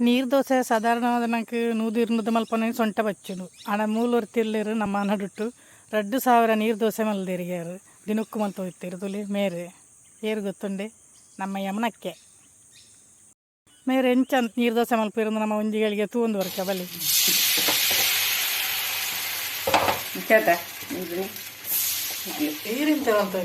ನೀರು ದೋಸೆ ಸಾಧಾರಣವಾದ ನಂಗೆ 120 ಮಲ್ಪನೆ ಸೊಂಟ ಬಚ್ಚುನು. ಆಂಡ ಮೂಲೊರ್ತಿಲ್ಲೆರ್ ನಮ್ಮ ನಡುಟ್ಟು 2000 ನೀರು ದೋಸೆ ಮಲ್ದೆರಿಗಾರು ದಿನಕ್ಕು ಮಲ್ತ ಹೋಯ್ತಿರು. ತುಲಿ ಮೇರೆ ಏರು ಗೊತ್ತುಂಡೆ, ನಮ್ಮ ಯಮುನಕ್ಕೆ ಮೇರೆ ಎಂಚ ನೀರು ದೋಸೆ ಮಲ್ಪಿರಂದು ನಮ್ಮ ಒಂಜಿಗಳಿಗೆ ತೂಂದು ವರ್ಕ ಬಲಿ. ಇಂಚಾತ? ನೀರಿಂಚ ಮಲ್ತ.